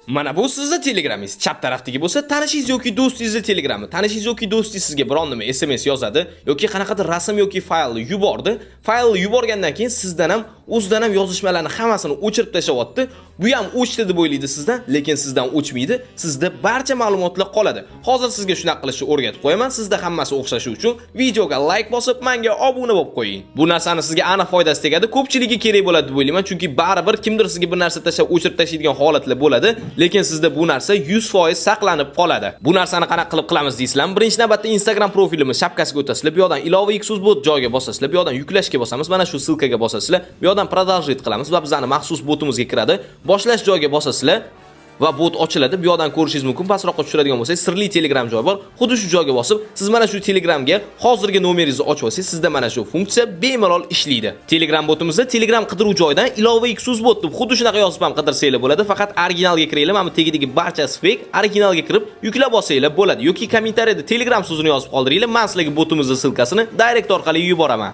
Mana bu sizni Telegramingiz. Chap tarafdagi bo'lsa tanishingiz yoki do'stingizni Telegrami. Tanishingiz yoki do'stingiz sizga biron nima SMS yozadi yoki qanaqadir rasm yoki faylni yubordi. Faylni yuborgandan keyin sizdan ham, o'zidan ham yozishmalarni hammasini o'chirib tashlayapti. Bu ham o'chdi deb o'ylaydi sizdan, lekin sizdan o'chmaydi. Sizda barcha ma'lumotlar qoladi. Hozir sizga shunaqa qilishni o'rgatib qo'yaman. Sizda hammasi o'xshashi uchun videoga like bosib, menga obuna bo'lib qo'ying. Bu narsani sizga aniq foydasi tegadi. Ko'pchiligi kerak bo'ladi deb o'ylayman, chunki baribir kimdir sizga bir narsa tashlab o'chirib tashlaydigan holatlar bo'ladi, lekin sizda bu narsa 100% saqlanib qoladi. Bu narsani qanaqa qilib qilamiz deysizlarmi? Birinchi navbatda Instagram profilimiz shapkasiga o'tasizlar, bu yoqdan ilova X bot joyiga bosasizlar, bu yoqdan yuklashga bosamiz, mana shu ссылка ga bosasizlar, bu yoqdan продолжить qilamiz va bizani maxsus botimizga kiradi. Boshlash joyiga bosasizlar va bot ochiladi. Bu yoqdan ko'rishingiz mumkin. Pastroqqa tushiradigan bo'lsangiz, sirli Telegram joyi bor. Xuddi shu joyga bosib, siz mana shu Telegramga hozirgi nomeringizni ochib olsangiz, sizda mana shu funksiya bemalol ishlaydi. Telegram botimizda Telegram qidiruv joyidan ilova X bot deb xuddi shunaqa yozib ham qidirsanglar bo'ladi. Faqat originalga kiringlar, mana bu tagidagi barchasi fake. Originalga kirib yuklab olsanglar bo'ladi yoki kommentariyada Telegram so'zini yozib qoldiringlar. Men sizlarga botimizning ссылка sini direct orqali yuboraman.